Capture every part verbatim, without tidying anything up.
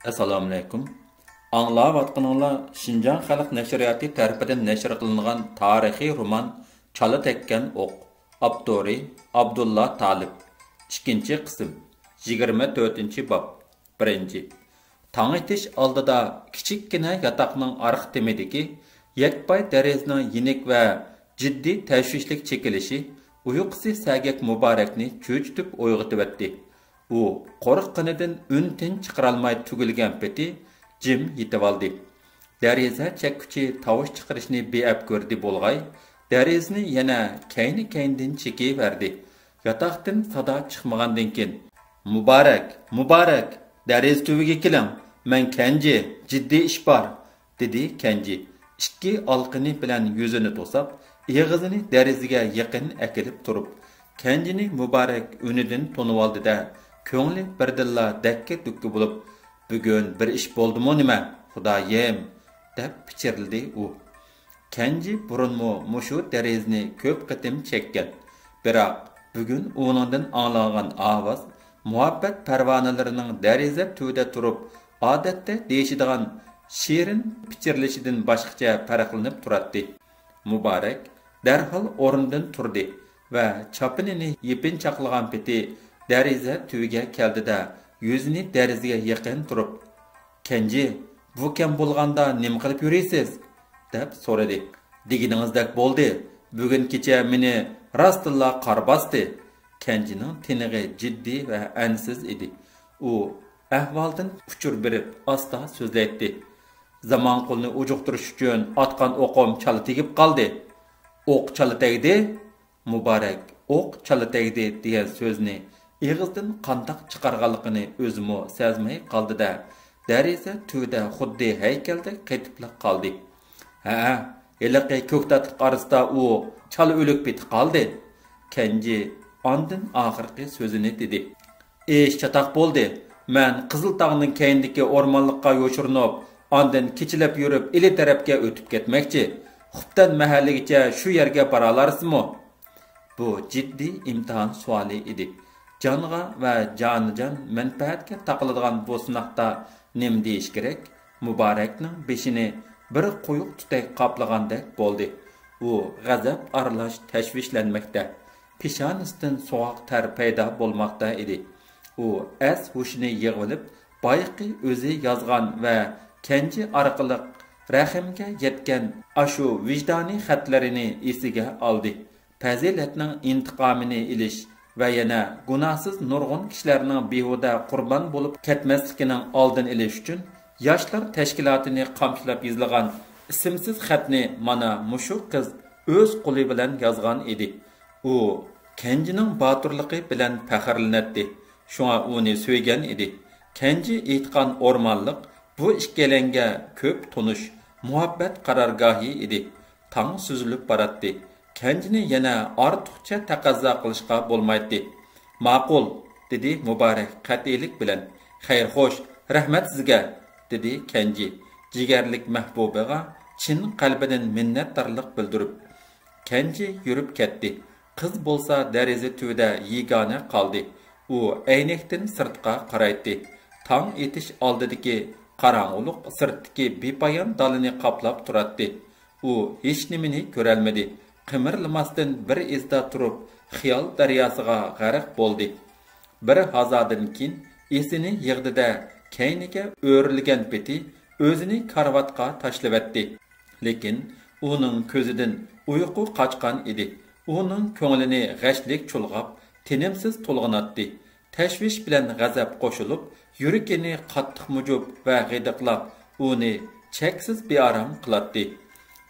ئەسسالامۇئەلەيكۇم. ئاڭلاۋاتقىنىڭلار شىنجاڭ خەلق نەشرىياتى تەرىپىدىن نەشر قىلىنغان تارىخىي رومان چالا تەگكەن ئوق. ئاپتورى ئابدۇللا تالىپ. ئىككىنچى قىسىم. يىگىرمە تۆتىنچى باب. بىرىنچى. تاڭ ئېتىش ئالدىدا كىچىككىنە ياتاقنىڭ ئارقا تېمىدىكى يەكپاي دېرىزىنىڭ يېنىك ۋە جىددىي تەشۋىشلىك چېكىلىشى ئۇيقۇسى سەگەك مۇبارەكنى چۆچۈتۈپ ئويغىتىۋەتتى. ئۇ قورققىنىدىن ئۈن-تىن چىقىرالماي تۈگۈلگەن پېتى جىم يېتىۋالدى. دېرىزە چەككۈچى تاۋۇش چىقىرىشنى بىئەپ كۆردى بولغاي، دېرىزىنى يەنە كەينى-كەينىدىن چېكىۋەردى. ياتاقتىن سادا چىقمىغاندىن كېيىن، «مۇبارەك، مۇبارەك، دېرىزە تۈۋىگە كېلىڭ، مەن كەنجى، جىددىي ئىش بار.» دېدى كەنجى ئىككى ئالىقىنى بىلەن يۈزىنى توساپ، ئېغىزىنى دېرىزىگە يېقىن ئەكېلىپ تۇرۇپ. كەنجىنى مۇبارەك ئۈنىدىن تونۇۋالدى-دە، كۆڭلى بىردىنلا دەككە-دۈككە بولۇپ، «بۈگۈن بىر ئىش بولدىمۇ نېمە، خۇدايىم؟» دەپ پىچىرلىدى ئۇ. كەنجى بۇرۇنمۇ مۇشۇ دېرىزىنى كۆپ قېتىم چەككەن، بىراق بۈگۈن ئۇنىڭدىن ئاڭلانغان ئاۋاز مۇھەببەت پەرۋانىلىرىنىڭ دېرىزە تۈۋىدە تۇرۇپ ئادەتتە دېيىشىدىغان شېرىن پىچىرلىشىدىن باشقىچە پەرقلىنىپ تۇراتتى. مۇبارەك دەرھال ئورنىدىن تۇردى ۋە چاپىنىنى يېپىنچاقلىغان پېتى دېرىزە تۈۋىگە كەلدى-دە، يۈزىنى دېرىزىگە يېقىن تۇرۇپ، «كەنجى، بۇ كەم بولغاندا نېمە قىلىپ يۈرىسىز؟» دەپ سورىدى. «دېگىنىڭىزدەك بولدى، بۈگۈن كېچە مېنى راستتىنلا قار باستى.» كەنجىنىڭ تىنىقى جىددىي ۋە ئەنسىز ئىدى. ئۇ ئەھۋالدىن ئۇچۇر بېرىپ ئاستا سۆزلەيتتى. «زامانقۇلنى ئۇجۇقتۇرۇش ئۈچۈن ئاتقان ئوقۇم چالا تېگىپ قالدى.» «ئوق چالا تەگدى؟» مۇبارەك «ئوق چالا تەگدى» دېگەن سۆزنى ئېغىزدىن قانداق چىقارغانلىقىنى ئۆزىمۇ سەزمەي قالدى-دە، دېرىزە تۈۋىدە خۇددى ھەيكەلدەك قېتىپلا قالدى. «ھەئە، ھېلىقى كۆكتاتلىق ئارىسىدا ئۇ چالا ئۆلۈك پېتى قالدى.» كەنجى ئاندىن ئاخىرقى سۆزىنى دېدى. «ئىش چاتاق بولدى. مەن قىزىل تاغنىڭ كەينىدىكى ئورمانلىققا يوشۇرۇنۇپ، ئاندىن كېچىلەپ يۈرۈپ ئىلى تەرەپكە ئۆتۈپ كەتمەكچى. خۇپتەن مەھەللىگىچە شۇ يەرگە بارالارسىزمۇ؟» بۇ جىددىي ئىمتىھان سوئالى ئىدى. جانغا ۋە جانىجان مەنپەئەتكە تاقىلىدىغان بۇ سىناقتا نېمە دېيىش كېرەك؟ مۇبارەكنىڭ بېشىنى بىر قويۇق تۈتەك قاپلىغاندەك بولدى. ئۇ غەزەپ ئارىلاش تەشۋىشلەنمەكتە. پېشانىسىدىن سوغۇق تەر پەيدا بولماقتا ئىدى. ئۇ ئەس-ھوشىنى يىغىۋېلىپ، بايىقى ئۆزى يازغان ۋە كەنجى ئارقىلىق رەھىمگە يەتكەن ئاشۇ ۋىجدانىي خەتلىرىنى ئېسىگە ئالدى. پەزىلەتنىڭ ئىنتىقامىنى ئېلىش ۋە يەنە گۇناھسىز نۇرغۇن كىشىلەرنىڭ بىھۇدە قۇربان بولۇپ كەتمەسلىكىنىڭ ئالدىنى ئېلىش ئۈچۈن ياشلار تەشكىلاتىنى قامچىلاپ يېزىلغان ئىسىمسىز خەتنى مانا مۇشۇ قىز ئۆز قولى بىلەن يازغان ئىدى. ئۇ كەنجىنىڭ باتۇرلۇقى بىلەن پەخىرلىنەتتى، شۇڭا ئۇنى سۆيگەن ئىدى. كەنجى ئېيتقان ئورمانلىق بۇ ئىككىيلەنگە كۆپ تونۇش، مۇھەببەت قارارگاھى ئىدى. تاڭ سۈزۈلۈپ باراتتى. كەنجىنى يەنە ئارتۇقچە تەقەززا قىلىشقا بولمايتتى. «ماقۇل»، دېدى مۇبارەك قەتئىيلىك بىلەن. «خەير-خوش، رەھمەت سىزگە»، دېدى كەنجى جىگەرلىك مەھبۇبىغا چىن قەلبىدىن مىننەتدارلىق بىلدۈرۈپ. كەنجى يۈرۈپ كەتتى. قىز بولسا دېرىزە تۈۋىدە يېگانە قالدى. ئۇ ئەينەكتىن سىرتقا قارايتتى. تاڭ ئېتىش ئالدىدىكى قاراڭغۇلۇق سىرتتىكى بىپايان دالىنى قاپلاپ تۇراتتى. ئۇ ھېچنېمىنى كۆرەلمىدى. قىمىرلىماستىن بىر ئىزدا تۇرۇپ، خىيال دەرياسىغا غەرق بولدى. بىر ھازادىن كېيىن ئېسىنى يىغدى-دە، كەينىگە ئۆرۈلگەن پېتى ئۆزىنى كارىۋاتقا تاشلىۋەتتى. لېكىن ئۇنىڭ كۆزىدىن ئۇيقۇ قاچقان ئىدى. ئۇنىڭ كۆڭلىنى غەشلىك چۇلغاپ، تىنىمسىز تولغىناتتى. تەشۋىش بىلەن غەزەپ قوشۇلۇپ، يۈرىكىنى قاتتىق مۇجۇپ ۋە غىدىقلاپ، ئۇنى چەكسىز بىئارام قىلاتتى.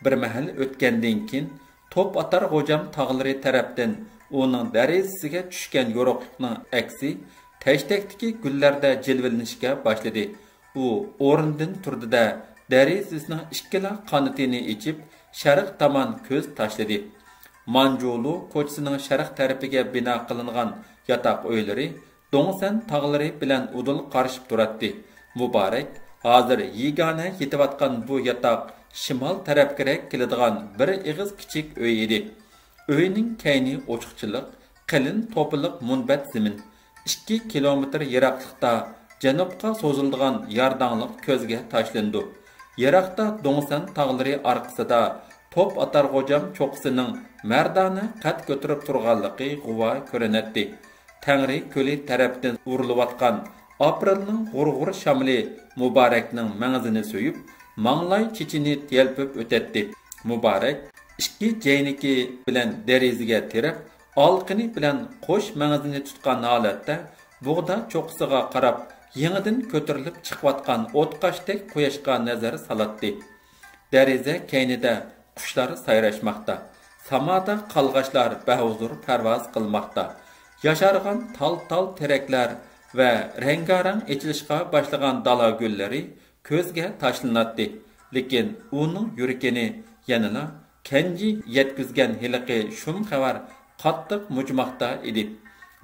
بىر مەھەل ئۆتكەندىن كېيىن، توپ ئاتار غوجام تاغلىرى تەرەپتىن ئۇنىڭ دېرىزىسىگە چۈشكەن يورۇقلۇقنىڭ ئەكسى تەشتەكتىكى گۈللەردە جىلۋىلىنىشكە باشلىدى. ئۇ ئورنىدىن تۇردى-دە، دېرىزىسىنىڭ ئىككىلا قانىتىنى ئېچىپ، شەرق تامان كۆز تاشلىدى. مانجۇلۇ كوچىسىنىڭ شەرق تەرىپىگە بىنا قىلىنغان ياتاق ئۆيلىرى دوڭسەن تاغلىرى بىلەن ئۇدۇل قارىشىپ تۇراتتى. مۇبارەك ھازىر يېگانە يېتىۋاتقان بۇ ياتاق شىمال تەرەپكىرەك كېلىدىغان بىر ئېغىز كىچىك ئۆي ئىدى. ئۆينىڭ كەينى ئوچۇقچىلىق، قېلىن توپىلىق مۇنبەت زېمىن. ئىككى كىلومېتىر يىراقلىقتا جەنۇبقا سوزۇلىدىغان يارداڭلىق كۆزگە تاشلىنىدۇ. يىراقتا دۇڭسەن تاغلىرى ئارقىسىدا توپ ئاتار غوجام چوققىسىنىڭ مەردانە قەد كۆتۈرۈپ تۇرغانلىقى غۇۋا كۆرۈنەتتى. تەڭرى كۆلى تەرەپتىن ئۇرۇلۇۋاتقان ئاپرېلنىڭ غۇر-غۇر شامىلى مۇبارەكنىڭ مەڭزىنى سۆيۈپ، ماڭلاي چېچىنى يەلپۈپ ئۆتەتتى. مۇبارەك ئىككى جەينىكى بىلەن دېرىزىگە تىرەپ، ئالىقىنى بىلەن قوش مەڭزىنى تۇتقان ھالەتتە بۇغدا چوققىسىغا قاراپ يېڭىدىن كۆتۈرۈلۈپ چىقىۋاتقان ئوتقاشتەك قۇياشقا نەزەر سالاتتى. دېرىزە كەينىدە قۇشلار سايراشماقتا. سامادا قالغاچلار بەھۇزۇر پەرۋاز قىلماقتا. ياشارغان تال-تال تېرەكلەر ۋە رەڭگارەڭ ئېچىلىشقا باشلىغان دالا گۈللىرى كۆزگە تاشلىناتتى. لېكىن ئۇنىڭ يۈرىكىنى يەنىلا كەنجى يەتكۈزگەن ھېلىقى شۇم خەۋەر قاتتىق مۇجۇماقتا ئىدى.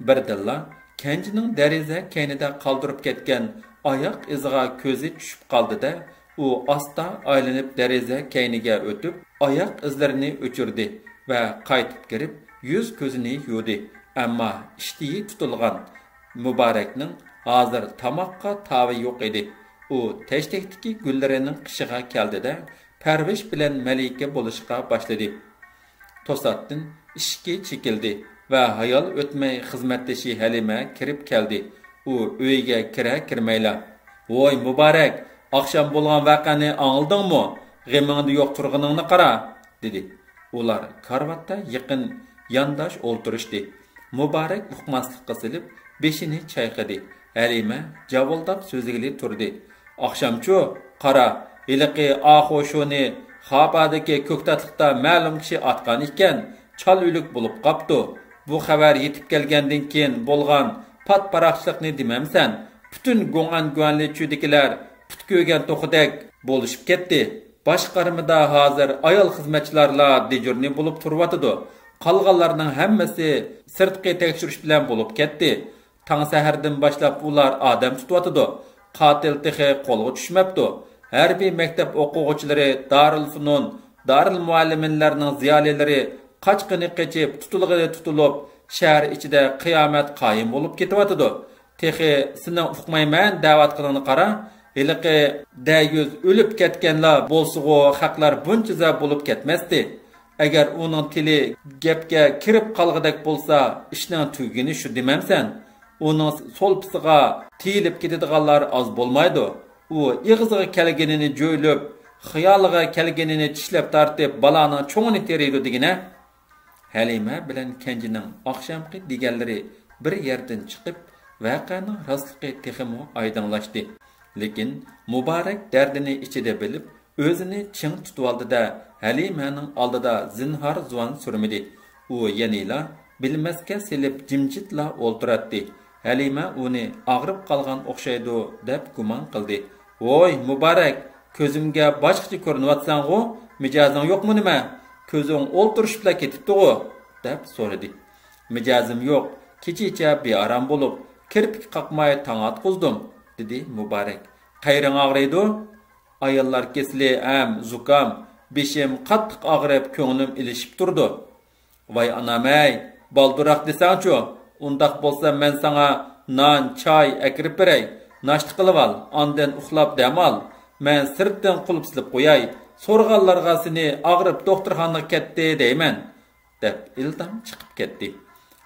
بىردىنلا كەنجىنىڭ دېرىزە كەينىدە قالدۇرۇپ كەتكەن ئاياق ئىزىغا كۆزى چۈشۈپ قالدى-دە، ئۇ ئاستا ئايلىنىپ دېرىزە كەينىگە ئۆتۈپ، ئاياق ئىزلىرىنى ئۆچۈردى ۋە قايتىپ كىرىپ، يۈز-كۆزىنى يۇدى. ئەمما ئىشتىيى تۇتۇلغان مۇبارەكنىڭ ھازىر تاماققا تاۋى يوق ئىدى. ئۇ تەشتەكتىكى گۈللىرىنىڭ قېشىغا كەلدى-دە، پەرۋىش بىلەن مەلىكە بولۇشقا باشلىدى. توساتتىن ئىشىكى چېكىلدى ۋە ھايال ئۆتمەي خىزمەتدىشى ھەلىمە كىرىپ كەلدى. ئۇ ئۆيگە كىرە-كىرمەيلا، «ۋوي مۇبارەك، ئاخشام بولغان ۋەقەنى ئاڭلىدىڭمۇ؟ غېمىڭدە يوق تۇرغىنىڭنى قارا!» دېدى. ئۇلار كارىۋاتتا يېقىن يانداش ئولتۇرۇشتى. مۇبارەك ئۇقماسلىققا سېلىپ، بېشىنى چايقىدى. ھەلىمە جاۋىلداپ سۆزلىگىلى تۇردى. «ئاخشامچۇ؟ قارا، ھېلىقى ئاخۇشۇنى خاپادىكى كۆكتاتلىقتا مەلۇم كىشى ئاتقان ئىكەن، چال ئۆلۈك بولۇپ قاپتۇ. بۇ خەۋەر يېتىپ كەلگەندىن كېيىن بولغان پات-پاراقچىلىقنى دېمەمسەن؟ پۈتۈن گوڭئەن گۇەنلىچۈدىكىلەر پۇت كۆرگەن توخۇدەك بولۇشۇپ كەتتى. باشقارمىدا ھازىر ئايال خىزمەتچىلەرلا دېجۇرنى بولۇپ تۇرۇۋاتىدۇ. قالغانلارنىڭ ھەممىسى سىرتقى تەكشۈرۈش بىلەن بولۇپ كەتتى. تاڭ سەھەردىن باشلاپ ئۇلار ئادەم تۇتۇۋاتىدۇ. قاتىل تېخى قولغا چۈشمەپتۇ. ھەربىي مەكتەپ ئوقۇغۇچىلىرى، دارىلفۇنۇن، دارىلمۇئەللىمىنلەرنىڭ زىيالىيلىرى قاچقىنى قېچىپ، تۇتۇلغىنى تۇتۇلۇپ، شەھەر ئىچىدە قىيامەت قايىم بولۇپ كېتىۋاتىدۇ. تېخى سېنىڭ ئۇقمايمەن دەۋاتقىنىڭنى قارا، ھېلىقى دەيۈز ئۆلۈپ كەتكەنلا بولسىغۇ، خەقلەر بۇنچە زەپ بولۇپ كەتمەستى. ئەگەر ئۇنىڭ تىلى گەپكە كىرىپ قالغۇدەك بولسا، ئىشنىڭ تۈگىگىنى شۇ دېمەمسەن؟ ئۇنىڭ سولپىسىغا تېيىلىپ كېتىدىغانلار ئاز بولمايدۇ. ئۇ ئېغىزىغا كەلگىنىنى جۆيلۈپ، خىيالىغا كەلگىنىنى چىشلەپ تارتىپ، بالانىڭ چوڭىنى تېرىيدۇ دېگىنە. ھەلىمە بىلەن كەنجىنىڭ ئاخشامقى دېگەنلىرى بىر يەردىن چىقىپ، ۋەقەنىڭ راستلىقى تېخىمۇ ئايدىڭلاشتى. لېكىن مۇبارەك دەردىنى ئىچىدە بىلىپ، ئۆزىنى چىڭ تۇتۇۋالدى-دە، ھەلىمەنىڭ ئالدىدا زىنھار زۇۋان سۈرمىدى. ئۇ يەنىلا بىلمەسكە سېلىپ جىمجىتلا ئولتۇراتتى. ھەلىمە ئۇنى ئاغرىپ قالغان ئوخشايدۇ دەپ گۇمان قىلدى. «ۋوي مۇبارەك، كۆزۈمگە باشقىچە كۆرۈنۈۋاتىسەنغۇ، مىجەزىڭ يوقمۇ نېمە؟ كۆزۈڭ ئولتۇرۇشۇپلا كېتىپتىغۇ؟» دەپ سورىدى. «مىجەزىم يوق، كېچىچە بىئارام بولۇپ، كىرپىك قاقماي تاڭ ئاتقۇزدۇم»، دېدى مۇبارەك. «قەيرىڭ ئاغرىيدۇ؟» «ئاياللار كېسىلى ھەم زۇكام، بېشىم قاتتىق ئاغرىپ، كۆڭلۈم ئېلىشىپ تۇرىدۇ.» «ۋاي ئانام-ئەي، بالدۇرراق دېسەڭچۇ! ئۇنداق بولسا مەن ساڭا نان، چاي ئەكىرىپ بېرەي. ناشتا قىلىۋال، ئاندىن ئۇخلاپ دەم ئال. مەن سىرتتىن قۇلۇپ سېلىپ قوياي. سورىغانلارغا سېنى ئاغرىپ دوختۇرخانىغا كەتتى دەيمەن.» دەپ ئىلدام چىقىپ كەتتى.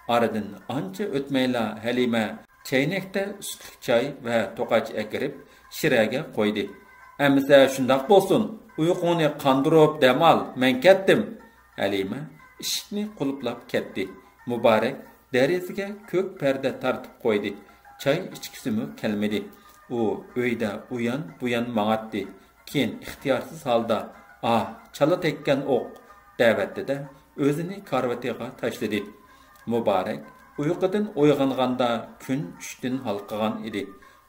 ئارىدىن ئانچە ئۆتمەيلا ھەلىمە چەينەكتە سۈتلۈك چاي ۋە توقاچ ئەكىرىپ، شىرەگە قويدى. «ئەمىسە شۇنداق بولسۇن، ئۇيقۇڭنى قاندۇرۇپ دەم ئال، مەن كەتتىم.» ھەلىمە ئىشىكنى قۇلۇپلاپ كەتتى. مۇبارەك دېرىزىگە كۆك پەردە تارتىپ قويدى. چاي ئىچكۈسىمۇ كەلمىدى. ئۇ ئۆيدە ئۇيان-بۇيان ماڭاتتى. كېيىن ئىختىيارسىز ھالدا، «ئاھ، چالا تەگكەن ئوق!» دەۋەتتى-دە، ئۆزىنى كارىۋىتىغا تاشلىدى. مۇبارەك ئۇيقۇدىن ئويغانغاندا كۈن چۈشتىن ھالقىغان ئىدى.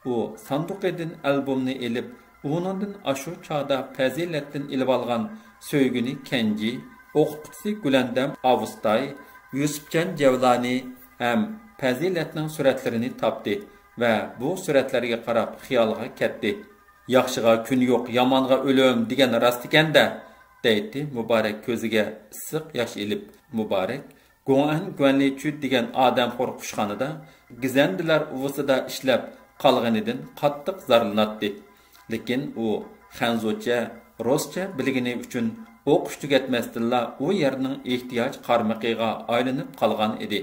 ئۇ ساندۇقىدىن ئالبومنى ئېلىپ، ئۇنىڭدىن ئاشۇ چاغدا پەزىلەتتىن ئېلىۋالغان سۆيگۈنى كەنجى، ئوقۇتقۇچىسى گۈلەندەم ئاۋۇستاي، يۈسۈپجان جەۋلانى ھەم پەزىلەتنىڭ سۈرەتلىرىنى تاپتى ۋە بۇ سۈرەتلەرگە قاراپ خىيالغا كەتتى. «ياخشىغا كۈن يوق، يامانغا ئۆلۈم» دېگەن راستكەن-دە، دەيتتى مۇبارەك كۆزىگە ئىسسىق ياش ئېلىپ. مۇبارەك گوڭئەن گۇەنلىچۈ دېگەن ئادەمخور قۇشخانىدا، گېزەندىلەر ئۇۋىسىدا ئىشلەپ، قالغىنىدىن قاتتىق زارلىناتتى. لېكىن ئۇ خەنزۇچە، رۇسچە بىلگىنى ئۈچۈن ئوقۇش تۈگەتمەستىنلا ئۇ يەرنىڭ ئېھتىياج قارمىقىغا ئايلىنىپ قالغان ئىدى.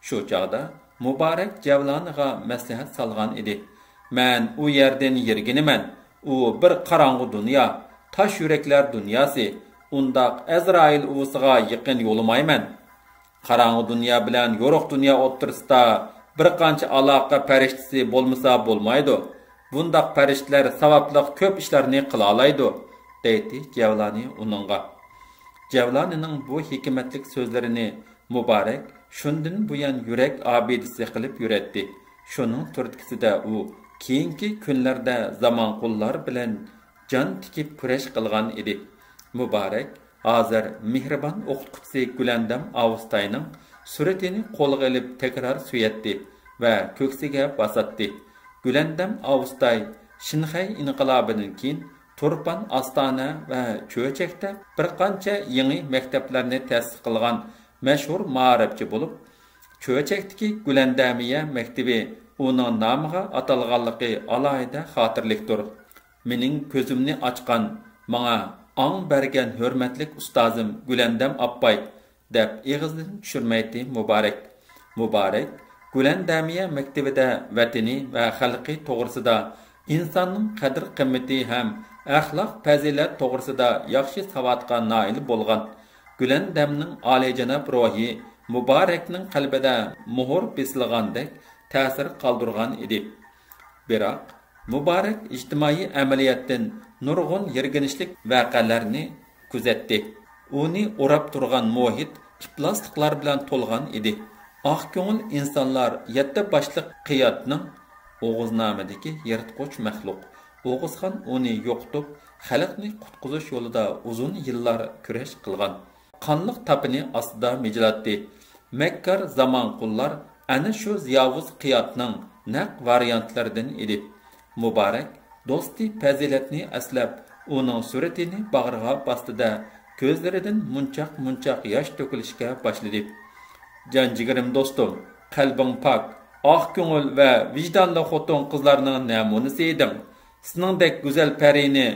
شۇ چاغدا مۇبارەك جەۋلانىغا مەسلىھەت سالغان ئىدى. مەن ئۇ يەردىن يىرگىنىمەن. ئۇ بىر قاراڭغۇ دۇنيا، تاش يۈرەكلەر دۇنياسى. ئۇنداق ئەزرائىل ئۇۋىسىغا يېقىن يولىمايمەن. قاراڭغۇ دۇنيا بىلەن يورۇق دۇنيا ئوتتۇرىسىدا بىر قانچە ئالاقە پەرىشتىسى بولمىسا بولمايدۇ. بۇنداق پەرىشتىلەر ساۋابلىق كۆپ ئىشلارنى قىلالايدۇ، دەيتتى جەۋلانى ئۇنىڭغا. جەۋلانىنىڭ بۇ ھېكمەتلىك سۆزلىرىنى مۇبارەك شۇندىن بۇيان يۈرەك ئابىدىسى قىلىپ يۈرەتتى. شۇنىڭ تۈرتكىسىدە ئۇ كېيىنكى كۈنلەردە زامانقۇللار بىلەن جان تىكىپ كۈرەش قىلغان ئىدى. مۇبارەك ھازىر مېھرىبان ئوقۇتقۇچىسى گۈلەندام ئاۋۇستاينىڭ سۈرىتىنى قولىغا ئېلىپ تەكرار سۆيەتتى ۋە كۆكسىگە باساتتى. گۈلەندام ئاۋۇستاي شىنخەي ئىنقىلابىدىن كېيىن تۇرپان ئاستانە ۋە چۆچەكتە بىر قانچە يېڭى مەكتەپلەرنى تەسىس قىلغان مەشھۇر مائارىپچى بولۇپ، چۆچەكتىكى گۈلەندەمىيە مەكتىۋى ئۇنىڭ نامىغا ئاتالغانلىقى ئالاھىدە خاتىرىلىكتۇر. مېنىڭ كۆزۈمنى ئاچقان، ماڭا ئاڭ بەرگەن ھۆرمەتلىك ئۇستازىم گۈلەندەم ئاپپاي، دەپ ئېغىزدىن چۈشۈرمەيتتى مۇبارەك. مۇبارەك گۈلەندەمىيە مەكتىۋىدە ۋەتىنى ۋە خەلقى توغرىسىدا، ئىنساننىڭ قەدىر-قىممىتى ھەم ئەخلاق-پەزىلەت توغرىسىدا ياخشى ساۋاتقا نائىل بولغان. گۈلەندەمنىڭ ئالىيجاناب روھى مۇبارەكنىڭ قەلبىدە مۇھۇر بېسىلغاندەك تەسىر قالدۇرغان ئىدى. بىراق، مۇبارەك ئىجتىمائىي ئەمەلىيەتتىن نۇرغۇن يىرگىنچلىك ۋەقەلەرنى كۆزەتتى. ئۇنى ئوراپ تۇرغان مۇھىت ئىپلاسلىقلار بىلەن تولغان ئىدى. ئاق كۆڭۈل ئىنسانلار يەتتە باشلىق قىيادنىڭ ئوغۇزنامىدىكى يىرتقۇچ مەخلۇق. ئوغۇزخان ئۇنى يوقىتىپ، خەلقنى قۇتقۇزۇش يولىدا ئۇزۇن يىللار كۈرەش قىلغان. قانلىق تاپىنى ئاستىدا مىجىلاتتى. مەككار زامانقۇللار ئەنە شۇ زىياۋۇز قىيادنىڭ نەق ۋارىيانتلىرىدىن ئىدى. مۇبارەك دوستى پەزىلەتنى ئەسلەپ، ئۇنىڭ سۈرىتىنى باغرىغا باستى-دە، كۆزلىرىدىن مۇنچاق-مۇنچاق ياش تۆكۈلۈشكە باشلىدى. جان جىگىرىم دوستۇم، قەلبىڭ پاك، ئاق كۆڭۈل ۋە ۋىجدانلىق خوتۇن-قىزلارنىڭ نەمۇنىسى ئىدىڭ. سېنىڭدەك گۈزەل پەرىنى،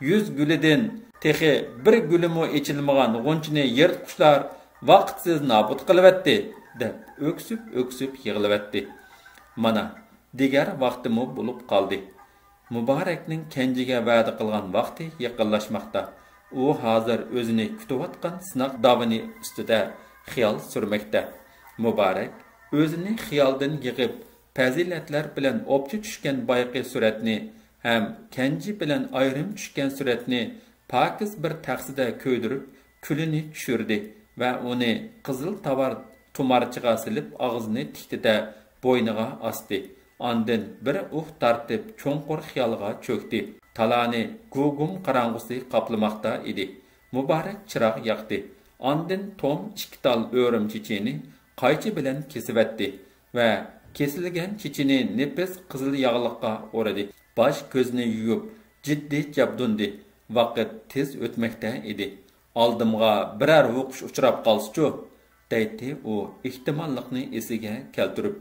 يۈز گۈلىدىن تېخى بىر گۈلىمۇ ئېچىلمىغان غۇنچىنى يىرتقۇچلار ۋاقىتسىز نابۇت قىلىۋەتتى، دەپ ئۆكسۈپ-ئۆكسۈپ يىغلىۋەتتى. مانا، دىگەر ۋاقتىمۇ بولۇپ قالدى. مۇبارەكنىڭ كەنجىگە ۋەدە قىلغان ۋاقتى يېقىنلاشماقتا. ئۇ ھازىر ئۆزىنى كۈتۈۋاتقان سىناق داۋىنى ئۈستىدە خىيال سۈرمەكتە. مۇبارەك ئۆزىنى خىيالدىن يىغىپ، پەزىلەتلەر بىلەن ئوپچە چۈشكەن بايىقى سۈرەتنى ھەم كەنجى بىلەن ئايرىم چۈشكەن سۈرەتنى پاكىز بىر تەخسىدە كۆيدۈرۈپ، كۈلىنى چۈشۈردى ۋە ئۇنى قىزىل تاۋار تۇمارچىغا سېلىپ، ئاغزىنى تىكتى-دە، بوينىغا ئاستى. ئاندىن بىر ئۇھ تارتىپ، چوڭقۇر خىيالغا چۆكتى. تالانى گۇگۇم قاراڭغۇسى قاپلىماقتا ئىدى. مۇبارەك چىراغ ياقتى. ئاندىن توم ئىككى تال ئۆرۈم چېچىنى قايچا بىلەن كېسىۋەتتى ۋە كېسىلگەن چېچىنى نېپىز قىزىل ياغلىققا ئورىدى. باش-كۆزىنى يۇيۇپ، جىددىي چاپدۇندى. ۋاقىت تېز ئۆتمەكتە ئىدى. ئالدىمغا بىرەر ھۇۋقۇش ئۇچراپ قالسىچۇ؟ دەيتتى ئۇ ئېھتىماللىقنى ئېسىگە كەلتۈرۈپ.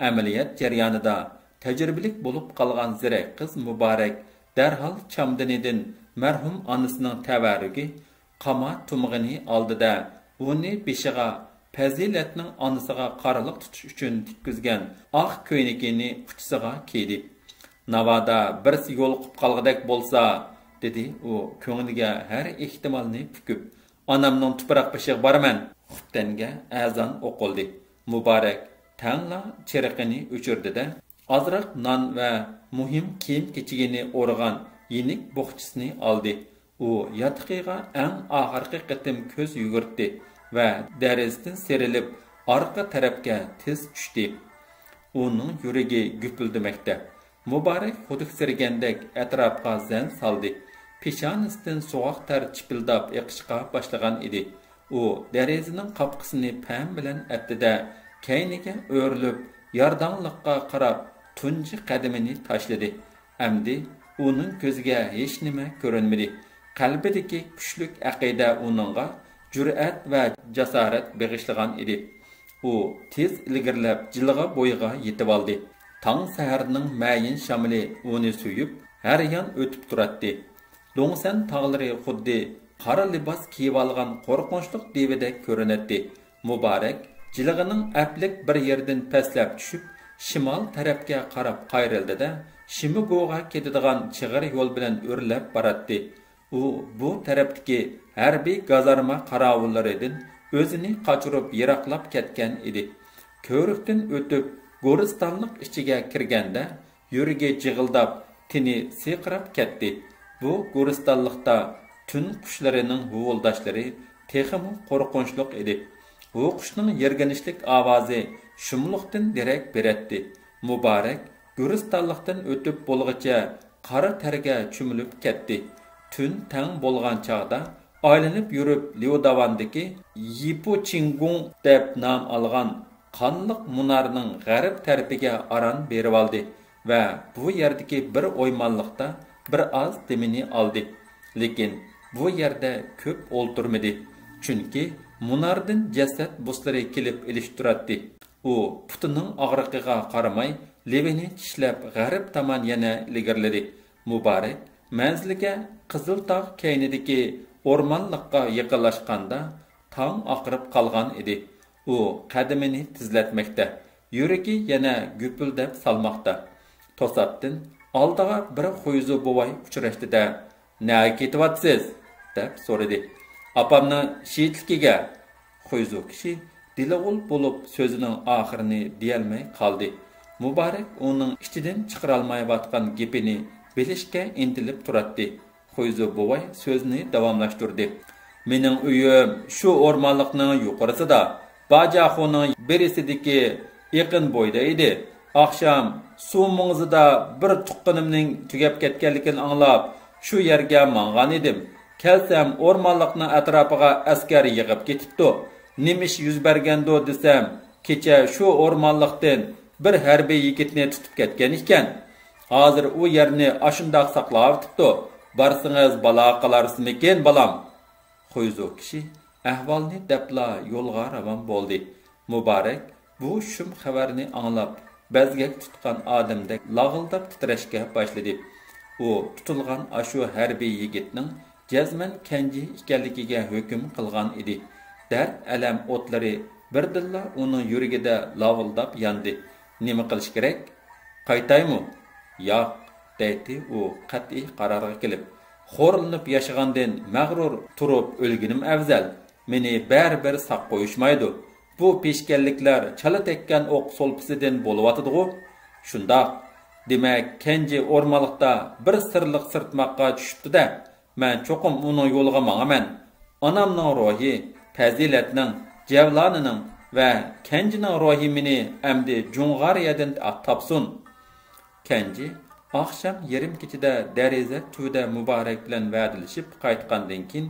ئەمەلىيەت جەريانىدا تەجرىبىلىك بولۇپ قالغان زېرەك قىز مۇبارەك دەرھال چامدىنىدىن مەرھۇم ئانىسىنىڭ تەۋەررۈكى قاما تۇمىغىنى ئالدى-دە، ئۇنى بېشىغا پەزىلەتنىڭ ئانىسىغا قارىلىق تۇتۇش ئۈچۈن تىككۈزگەن ئاق كۆينىكىنى ئۇچىسىغا كىيدى. ناۋادا بىرسى يولۇقۇپ قالغۇدەك بولسا، دېدى ئۇ كۆڭلىگە ھەر ئېھتىمالنى پۈكۈپ. ئانامنىڭ تۇپراق بېشىغا بارىمەن. خۇپتەنگە ئەزان ئوقۇلدى. مۇبارەك تەڭلا چىرىقىنى ئۆچۈردى-دە، ئازراق نان ۋە مۇھىم كىيىم-كېچىكىنى ئورىغان يېنىك بوخچىسىنى ئالدى. ئۇ ياتىقىغا ئەڭ ئاخىرقى قېتىم كۆز يۈگۈرتتى ۋە دېرىزىدىن سىيرىلىپ، ئارقا تەرەپكە تېز چۈشتى. ئۇنىڭ يۈرىكى گۈپۈلدىمەكتە. مۇبارەك خۇدۈكسىرىگەندەك ئەتراپقا زەن سالدى. پېشانىسىدىن سوغۇق تەر چىپىلداپ ئېقىشقا باشلىغان ئىدى. ئۇ دېرىزىنىڭ قاپقىسىنى پەم بىلەن ئەتتى-دە، كەينىگە ئۆرۈلۈپ، يارداڭلىققا قاراپ تۇنجى قەدىمىنى تاشلىدى. ئەمدى ئۇنىڭ كۆزىگە ھېچنېمە كۆرۈنمىدى. قەلبىدىكى كۈچلۈك ئەقىدە ئۇنىڭغا جۈرئەت ۋە جاسارەت بېغىشلىغان ئىدى. ئۇ تېز ئىلگىرىلەپ، جىلغا بويىغا يېتىۋالدى. تاڭ سەھەرنىڭ مەيىن شامىلى ئۇنى سۆيۈپ، ھەر يان ئۆتۈپ تۇراتتى. لوڭسەن تاغلىرى خۇددى قارا لىباس كىيىۋالغان قورقۇنچلۇق دېۋىدەك كۆرۈنەتتى. مۇبارەك جىلغىنىڭ ئەپلىك بىر يېرىدىن پەسلەپ چۈشۈپ، شىمال تەرەپكە قاراپ قايرىلدى-دە، شىمىگۇغا كېتىدىغان چىغىر يول بىلەن ئۆرلەپ باراتتى. ئۇ بۇ تەرەپتىكى ھەربىي گازارما قاراۋۇللىرىدىن ئۆزىنى قاچۇرۇپ يىراقلاپ كەتكەن ئىدى. كۆۋرۈكتىن ئۆتۈپ، گورىستانلىق ئىچىگە كىرگەندە، يۈرىكى جىغىلداپ، تېنى سىرقىراپ كەتتى. بۇ گورىستانلىقتا تۈن قۇشلىرىنىڭ ھۇۋۇلداشلىرى تېخىمۇ قورقۇنچلۇق ئىدى. ھۇۋقۇشنىڭ يىرگىنىشلىك ئاۋازى شۇملۇقتىن دېرەك بېرەتتى. مۇبارەك گۈرىستانلىقتىن ئۆتۈپ بولغىچە قارا تەرگە چۆمۈلۈپ كەتتى. تۈن تەڭ بولغان چاغدا ئايلىنىپ يۈرۈپ ليۇداۋاندىكى يىپۇچىڭگۇڭ دەپ نام ئالغان قانلىق مۇنارنىڭ غەرب تەرىپىگە ئاران بېرىۋالدى ۋە بۇ يەردىكى بىر ئويمانلىقتا بىر ئاز دېمىنى ئالدى. لېكىن بۇ يەردە كۆپ ئولتۇرمىدى، چۈنكى مۇناردىن جەسەت بۇسلىرى كېلىپ ئېلىشتۇراتتى. ئۇ پۇتىنىڭ ئاغرىقىغا قارىماي، لېۋىنى چىشلەپ غەرب تامان يەنە ئىلگىرىلىدى. مۇبارەك مەنزىلگە قىزىلتاغ كەينىدىكى ئورمانلىققا يېقىنلاشقاندا، تاڭ ئاقىرىپ قالغان ئىدى. ئۇ قەدىمىنى تېزلەتمەكتە، يۈرىكى يەنە گۈپۈلدەپ سالماقتا. توساتتىن ئالدىغا بىر خۇيزۇ بوۋاي ئۇچراشتى-دە، «نەگە كېتىۋاتىسىز؟» دەپ سورىدى. «ئاپامنىڭ شېھىتلىكىگە.» خۇيزۇ كىشى دېلىغۇل بولۇپ سۆزىنىڭ ئاخىرىنى دېيەلمەي قالدى. مۇبارەك ئۇنىڭ ئىچىدىن چىقىرالمايۋاتقان گېپىنى بىلىشكە ئىنتىلىپ تۇراتتى. خۇيزۇ بوۋاي سۆزىنى داۋاملاشتۇردى. «مېنىڭ ئۆيۈم شۇ ئورمانلىقنىڭ يۇقىرىسىدا، باجاخۇنىڭ بېرىسىدىكى ئېقىن بويىدا ئىدى. ئاخشام سۇ مۇڭزىدا بىر تۇغقىنىمنىڭ تۈگەپ كەتكەنلىكىنى ئاڭلاپ، شۇ يەرگە ماڭغان ئىدىم. كەلسەم، ئورمانلىقنىڭ ئەتراپىغا ئەسكەر يىغىپ كېتىپتۇ. نېمە ئىش يۈز بەرگەندۇ دېسەم، كېچە شۇ ئورمانلىقتىن بىر ھەربىي يىگىتنى تۇتۇپ كەتكەن ئىكەن. ھازىر ئۇ يەرنى ئاشۇنداق ساقلاۋېتىپتۇ. بارسىڭىز بالا قالارسىزمىكىن، بالام؟» خۇيزۇ كىشى ئەھۋالنى دەپلا يولغا راۋان بولدى. مۇبارەك بۇ شۇم خەۋەرنى ئاڭلاپ، بەزگەك تۇتقان ئادەمدەك لاغىلداپ تىترەشكە باشلىدى. ئۇ تۇتۇلغان ئاشۇ ھەربىي يىگىتنىڭ جەزمەن كەنجى ئىكەنلىكىگە ھۆكۈم قىلغان ئىدى. دەرد-ئەلەم ئوتلىرى بىردىنلا ئۇنىڭ يۈرىكىدە لاۋۇلداپ ياندى. «نېمە قىلىش كېرەك؟ قايتايمۇ؟» «ياق» دەيتتى ئۇ قەتئىي قارارغا كېلىپ. «خورلىنىپ ياشىغاندىن مەغرۇر تۇرۇپ ئۆلگىنىم ئەۋزەل. مېنى بەرىبىر ساق قويۇشمايدۇ. بۇ پېشكەللىكلەر چالا تەگكەن ئوق سولپىسىدىن بولۇۋاتىدىغۇ؟» «شۇنداق. دېمەك، كەنجى ئورمانلىقتا بىر سىرلىق سىرتماققا چۈشۈپتۇ-دە. مەن چوقۇم ئۇنىڭ يولىغا ماڭىمەن. ئانامنىڭ روھى، پەزىلەتنىڭ، جەۋلانىنىڭ ۋە كەنجىنىڭ روھى مېنى ئەمدى جۇڭغارىيەدىن تاپسۇن.» كەنجى ئاخشام يېرىم كېچىدە دېرىزە تۈۋىدە مۇبارەك بىلەن ۋەدىلىشىپ قايتقاندىن كېيىن،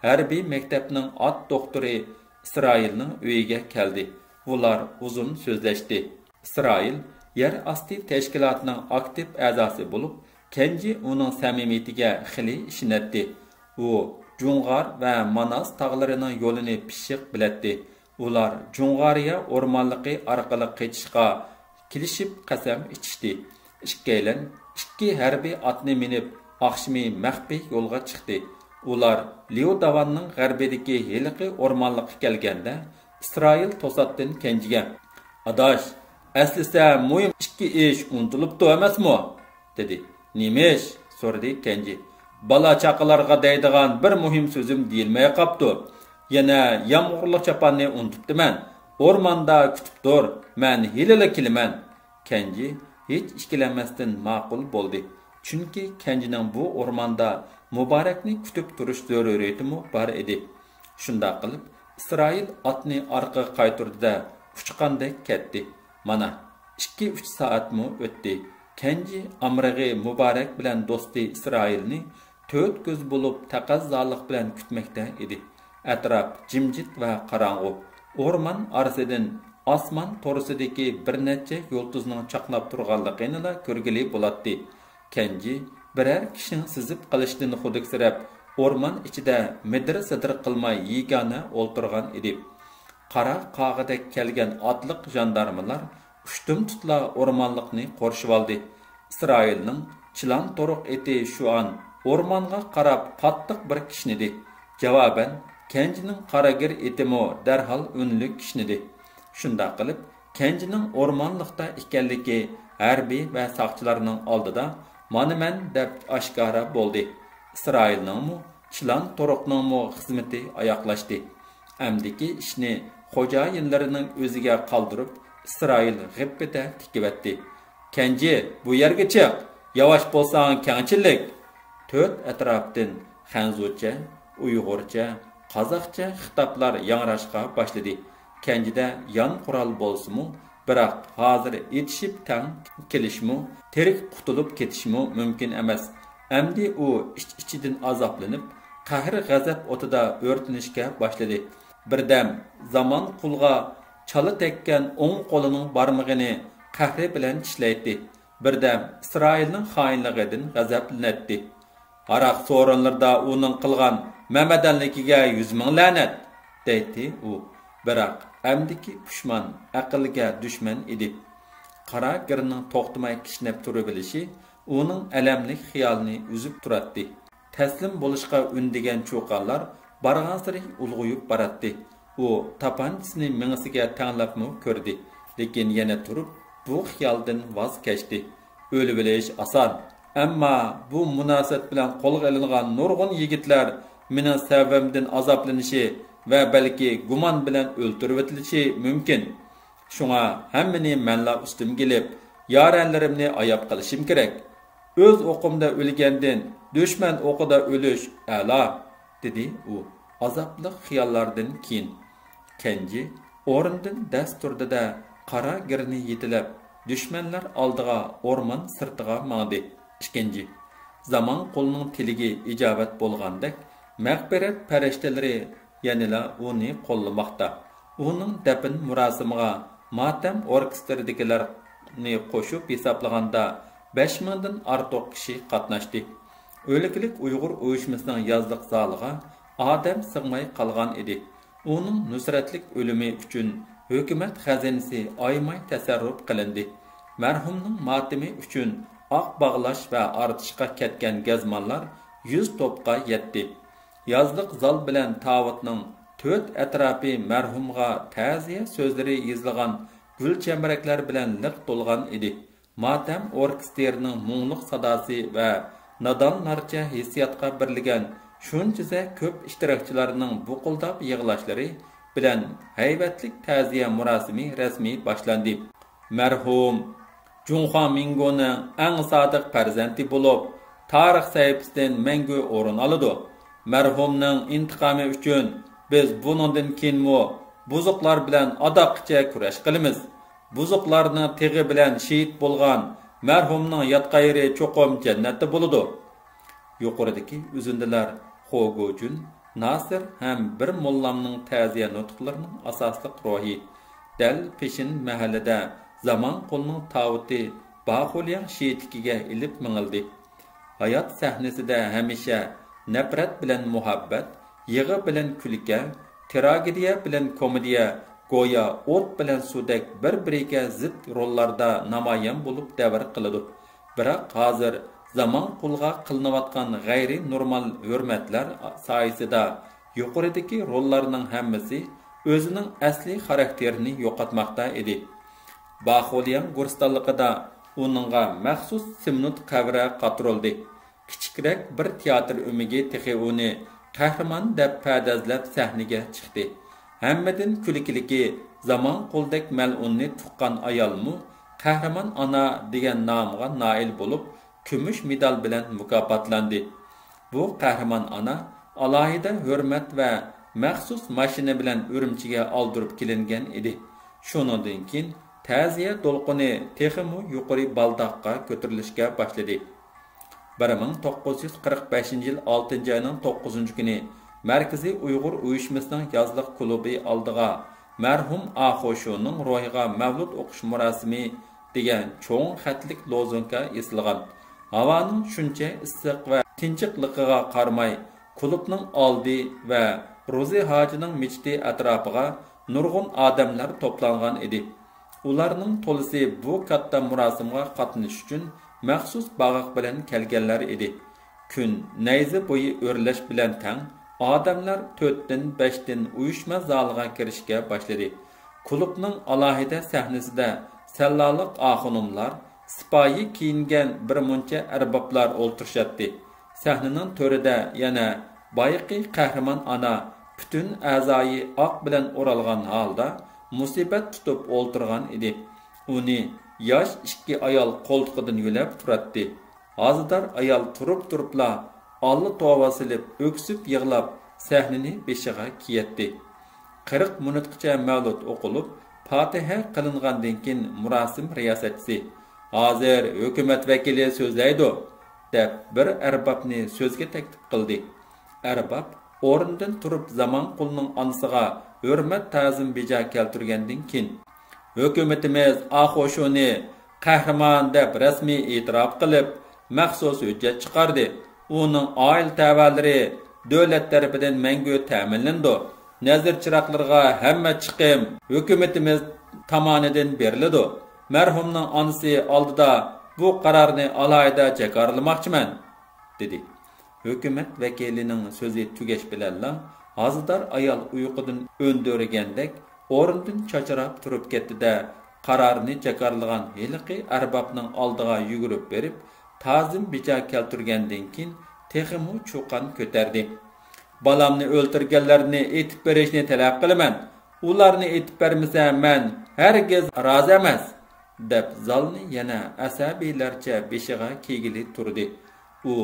ھەربىي مەكتەپنىڭ ئات دوختۇرى ئىسرائىلنىڭ ئۆيىگە كەلدى. ئۇلار ئۇزۇن سۆزلەشتى. ئىسرائىل يەر ئاستى تەشكىلاتىنىڭ ئاكتىپ ئەزاسى بولۇپ، كەنجى ئۇنىڭ سەمىمىيىتىگە خېلى ئىشىنەتتى. ئۇ جۇڭغار ۋە ماناس تاغلىرىنىڭ يولىنى پىششىق بىلەتتى. ئۇلار جۇڭغارىيە ئورمانلىقى ئارقىلىق قېچىشقا كېلىشىپ قەسەم ئىچىشتى. ئىككىيلەن ئىككى ھەربىي ئاتنى مىنىپ، ئاخشىمى مەخپىي يولغا چىقتى. ئۇلار ليۇ داۋاننىڭ غەربىدىكى ھېلىقى ئورمانلىققا كەلگەندە، ئىسرائىل توساتتىن كەنجىگە: «ئاداش، ئەسلىسە مۇھىم ئىككى ئىش ئۇنتۇلۇپتۇ ئەمەسمۇ؟» دېدى. «نېمە ئىش؟» سورىدى كەنجى. «بالا-چاقىلارغا دەيدىغان بىر مۇھىم سۆزۈم دېيىلمەي قاپتۇ. يەنە يامغۇرلۇق چاپاننى ئۇنتۇپتىمەن. ئورماندا كۈتۈپ تۇر، مەن ھېلىلا كېلىمەن.» كەنجى ھېچ ئىككىلەنمەستىن ماقۇل بولدى. چۈنكى كەنجىنىڭ بۇ ئورماندا مۇبارەكنى كۈتۈپ تۇرۇش زۆرۈرىيىتىمۇ بار ئىدى. شۇنداق قىلىپ، ئىسرائىل ئاتنى ئارقىغا قايتۇردى-دە، ئۇچقاندەك كەتتى. مانا، ئىككى-ئۈچ سائەتمۇ ئۆتتى. كەنجى ئامرىغى مۇبارەك بىلەن دوستى ئىسرائىلنى تۆت كۆز بولۇپ تەقەززالىق بىلەن كۈتمەكتە ئىدى. ئەتراپ جىمجىت ۋە قاراڭغۇ. ئورمان ئارىسىدىن ئاسمان تورۇسىدىكى بىر نەچچە يۇلتۇزنىڭ چاقناپ تۇرغانلىقىنىلا كۆرگىلى بولاتتى. كەنجى بىرەر كىشىنىڭ سېزىپ قېلىشىدىن خۇدۈكسىرەپ، ئورمان ئىچىدە مىدىر-سىدىر قىلماي يېگانە ئولتۇرغان ئىدى. قارا قاغىدەك كەلگەن ئاتلىق ژاندارمىلار قۇشتۇمتۇتلا ئورمانلىقنى قورشىۋالدى. ئىسرائىلنىڭ چىلان تورۇق ئېتى شۇئان ئورمانغا قاراپ قاتتىق بىر كىشنىدى. جاۋابەن، كەنجىنىڭ قاراگىر ئېتىمۇ دەرھال ئۈنلۈك كىشنىدى. شۇنداق قىلىپ، كەنجىنىڭ ئورمانلىقتا ئىكەنلىكى ھەربىي ۋە ساقچىلارنىڭ ئالدىدا مانا مەن دەپ ئاشكارا بولدى. ئىسرائىلنىڭمۇ، چىلان تورۇقنىڭمۇ خىزمىتى ئاياغلاشتى. ئەمدىكى ئىشنى خوجايىنلىرىنىڭ ئۆزىگە قالدۇرۇپ، ئىسرائىل غىپپىدە تىكىۋەتتى. كەنجى، بۇ يەرگە چىق! ياۋاش بولساڭ كەڭچىلىك! تۆت ئەتراپتىن خەنزۇچە، ئۇيغۇرچە، قازاقچە خىتابلار ياڭراشقا باشلىدى. كەنجىدە يان قورال بولسىمۇ، بىراق ھازىر ئېتىشىپ تەڭ كېلىشمۇ، تىرىك قۇتۇلۇپ كېتىشمۇ مۇمكىن ئەمەس. ئەمدى ئۇ ئىچ-ئىچىدىن ئازابلىنىپ، قەھرى-غەزەپ ئوتىدا ئۆرتىنىشكە باشلىدى. بىردەم زامان قۇلغا چالا تەگكەن ئوڭ قولىنىڭ بارمىقىنى قەھرى بىلەن چىشلەيتتى. بىردەم ئىسرائىلنىڭ خائىنلىقىدىن غەزەپلىنەتتى. ھاراق سورۇنلىرىدا ئۇنىڭ قىلغان مەمەدەنلىكىگە يۈز مىڭ لەنەت! دەيتتى ئۇ. بىراق ئەمدىكى پۇشمان ئەقىلگە دۈشمەن ئىدى. قارا گىرنىڭ توختىماي كىشنەپ تۇرۇۋېلىشى ئۇنىڭ ئەلەملىك خىيالىنى ئۈزۈپ تۇراتتى. تەسلىم بولۇشقا ئۈندىگەن چۇقانلار بارغانسېرى ئۇلغىيىپ باراتتى. ئۇ تاپانچىسىنى مېڭىسىگە تەڭلەپمۇ كۆردى، لېكىن يەنە تۇرۇپ بۇ خىيالدىن ۋاز كەچتى. ئۆلۈۋېلىش ئاسان، ئەمما بۇ مۇناسىۋەت بىلەن قولغا ئېلىنغان نۇرغۇن يىگىتلەر مېنىڭ سەۋەبىمدىن ئازابلىنىشى ۋە بەلكى گۇمان بىلەن ئۆلتۈرۈۋېتىلىشى مۇمكىن. شۇڭا ھەممىنى مەنلا ئۈستۈمگە ئېلىپ، يارەنلىرىمنى ئاياپ قېلىشىم كېرەك. ئۆز ئوقۇمدا ئۆلگەندىن دۈشمەن ئوقىدا ئۆلۈش ئەلا، دېدى ئۇ ئازابلىق خىياللاردىن كېيىن. كەنجى ئورنىدىن دەس تۇردى-دە، قارا گىرنى يېتىلەپ، دۈشمەنلەر ئالدىغا ئورمان سىرتىغا ماڭدى. ئىككىنچى، زامان قۇلنىڭ تىلىگى ئىجابەت بولغاندەك، مەغپىرەت پەرىشتىلىرى يەنىلا ئۇنى قوللىماقتا. ئۇنىڭ دەپنە مۇراسىمىغا ماتەم ئوركېستىرىدىكىلەرنى قوشۇپ ھېسابلىغاندا، بەش مىڭدىن ئارتۇق كىشى قاتناشتى. ئۆلكىلىك ئۇيغۇر ئۇيۇشمىسىنىڭ يازلىق زالىغا ئادەم سىغماي قالغان ئىدى. ئۇنىڭ نۇسرەتلىك ئۆلۈمى ئۈچۈن ھۆكۈمەت خەزىنىسى ئايىماي تەسەررۇپ قىلىندى. مەرھۇمنىڭ ماتىمى ئۈچۈن ئاق باغلاش ۋە ئارتىشقا كەتكەن گەزمانلار يۈز توپقا يەتتى. يازلىق زال بىلەن تاۋۇتنىڭ تۆت ئەتراپى مەرھۇمغا تەزىيە سۆزلىرى يېزىلغان گۈل چەمبىرەكلەر بىلەن لىق تولغان ئىدى. ماتەم ئوركېستىرىنىڭ مۇڭلۇق ساداسى ۋە نادانلارچە ھېسسىياتقا بېرىلگەن شۇنچىسى كۆپ ئىشتىراكچىلارنىڭ بۇقۇلداپ يىغلاشلىرى بىلەن ھەيۋەتلىك تەزىيە مۇراسىمى رەسمىي باشلاندى. مەرھۇم جۇڭخۇا مىڭگونىڭ ئەڭ سادىق پەرزەنتى بولۇپ، تارىخ سەھىپىسىدىن مەڭگۈ ئورۇن ئالىدۇ. مەرھۇمنىڭ ئىنتىقامى ئۈچۈن بىز بۇنىڭدىن كېيىنمۇ بۇزۇقلار بىلەن ئاداققىچە كۈرەش قىلىمىز. بۇزۇقلارنىڭ تېغى بىلەن شېھىت بولغان مەرھۇمنىڭ ياتقان يېرى چوقۇم جەننەتتە بولىدۇ. يۇقىرىدىكى ئۈزۈندىلەر خو گوجۈن، ناسىر ھەم بىر موللامنىڭ تەزىيە نۇتۇقلىرىنىڭ ئاساسلىق روھى. دەل پېشىن مەھەللىدە زامان قۇلنىڭ تاۋۇتى باخۇلياڭ شېھىتلىكىگە ئېلىپ مېڭىلدى. ھايات سەھنىسىدە ھەمىشە نەپرەت بىلەن مۇھەببەت، يىغا بىلەن كۈلكە، تىراگېدىيە بىلەن كومېدىيە گويا ئوت بىلەن سۇدەك بىر-بىرىگە زىت روللاردا نامايان بولۇپ دەۋر قىلىدۇ. بىراق ھازىر زامان قۇلغا قىلىنىۋاتقان غەيرىي نورمال ھۆرمەتلەر سايىسىدا يۇقىرىدىكى روللارنىڭ ھەممىسى ئۆزىنىڭ ئەسلىي خاراكتېرىنى يوقاتماقتا ئىدى. باخولياڭ گورستانلىقىدا ئۇنىڭغا مەخسۇس سېمنوت قەبرە قاتۇرۇلدى. كىچىكرەك بىر تىياتىر ئۆمىكى تېخى ئۇنى قەھرىمان دەپ پەدەزلەپ سەھنىگە چىقتى. ھەممىدىن كۈلكىلىكى، زامان قۇلدەك مەلئۇننى تۇغقان ئايالمۇ قەھرىمان ئانا دېگەن نامغا نائىل بولۇپ، كۈمۈش مېدال بىلەن مۇكاپاتلاندى. بۇ قەھرىمان ئانا ئالاھىدە ھۆرمەت ۋە مەخسۇس ماشىنا بىلەن ئۈرۈمچىگە ئالدۇرۇپ كېلىنگەن ئىدى. شۇنىڭدىن كېيىن تەزىيە دولقۇنى تېخىمۇ يۇقىرى بالداققا كۆتۈرۈلۈشكە باشلىدى. بىر مىڭ توققۇز يۈز قىرىق بەشىنچى يىل ئالتىنچى ئاينىڭ توققۇزىنچى كۈنى مەركىزىي ئۇيغۇر ئۇيۇشمىسىنىڭ يازلىق كۇلۇبى ئالدىغا مەرھۇم ئاخۇشۇنىڭ روھىغا مەۋلۇت ئوقۇش مۇراسىمى دېگەن چوڭ خەتلىك لوزۇنكا ئېسىلغان. ھاۋانىڭ شۇنچە ئىسسىق ۋە تىنچىقلىقىغا قارىماي، كۇلۇبنىڭ ئالدى ۋە روزى ھاجىنىڭ مىچىتى ئەتراپىغا نۇرغۇن ئادەملەر توپلانغان ئىدى. ئۇلارنىڭ تولىسى بۇ كاتتا مۇراسىمغا قاتنىشىش ئۈچۈن مەخسۇس باغاق بىلەن كەلگەنلەر ئىدى. كۈن نەيزە بويى ئۆرلەش بىلەن تەڭ، ئادەملەر تۆتتىن، بەشتىن ئۇيۇشما زالىغا كىرىشكە باشلىدى. كۇلۇبنىڭ ئالاھىدە سەھنىسىدە سەللالىق ئاخۇنۇملار، سىپايى كىيىنگەن بىر مۇنچە ئەربابلار ئولتۇرۇشاتتى. سەھنىنىڭ تۆرىدە يەنە بايىقى قەھرىمان ئانا پۈتۈن ئەزايى ئاق بىلەن ئورالغان ھالدا مۇسىبەت تۇتۇپ ئولتۇرغان ئىدى. ئۇنى ياش ئىككى ئايال قولتۇقىدىن يۆلەپ تۇراتتى. ھازىدار ئايال تۇرۇپ-تۇرۇپلا ئاللا توۋا سېلىپ، ئۆكسۈپ يىغلاپ، سەھنىنى بېشىغا كىيەتتى. قىرىق مىنۇتقىچە مەۋلۇت ئوقۇلۇپ، پاتىھە قىلىنغاندىن كېيىن، مۇراسىم رىياسەتچىسى، «ھازىر ھۆكۈمەت ۋەكىلى سۆزلەيدۇ» دەپ، بىر ئەربابنى سۆزگە تەكلىپ قىلدى. ئەرباب ئورنىدىن تۇرۇپ، زامانقۇلنىڭ ئانىسىغا ھۆرمەت تازىم بېجا كەلتۈرگەندىن كېيىن، «ھۆكۈمىتىمىز ئاخۇشۇنى قەھرىمان دەپ رەسمىي ئېتىراپ قىلىپ، مەخسۇس ھۆججەت چىقاردى. ئۇنىڭ ئائىلە تەۋەلىرى دۆلەت تەرىپىدىن مەڭگۈ تەمىنلىنىدۇ. نەزىر چىراغلىرىغا ھەممە چىقىم ھۆكۈمىتىمىز تامانىدىن بېرىلىدۇ. مەرھۇمنىڭ ئانىسى ئالدىدا بۇ قارارنى ئالاھىدە جاكارلىماقچىمەن» دېدى. ھۆكۈمەت ۋەكىلىنىڭ سۆزى تۈگەش بىلەنلا، ھازىدار ئايال ئۇيقۇدىن ئۆندۈرگەندەك ئورنىدىن چاچراپ تۇرۇپ كەتتى-دە، قارارنى جاكارلىغان ھېلىقى ئەربابنىڭ ئالدىغا يۈگۈرۈپ بېرىپ، تازىم بىجا كەلتۈرگەندىن كېيىن، تېخىمۇ چۇقان كۆتەردى. «بالامنى ئۆلتۈرگەنلەرنى ئېتىپ بېرىشنى تەلەپ قىلىمەن. ئۇلارنى ئېتىپ بەرمىسە، مەن ھەرگىز رازى ئەمەس!» دەپ، زالنى يەنە ئەسەبىيلەرچە بېشىغا كىيگىلى تۇردى. ئۇ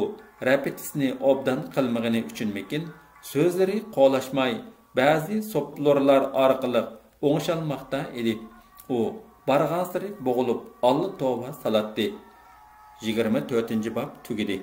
رېپېتىتسىيىنى ئوبدان قىلمىغىنى ئۈچۈنمىكىن، سۆزلىرى قولاشماي، بەزى سوپلورلار ئارقىلىق ئوڭشالماقتا ئىدى. ئۇ بارغانسېرى بوغۇلۇپ، ئاللا توۋا سالاتتى. يىگىرمە تۆتىنچى باب تۈگىدى.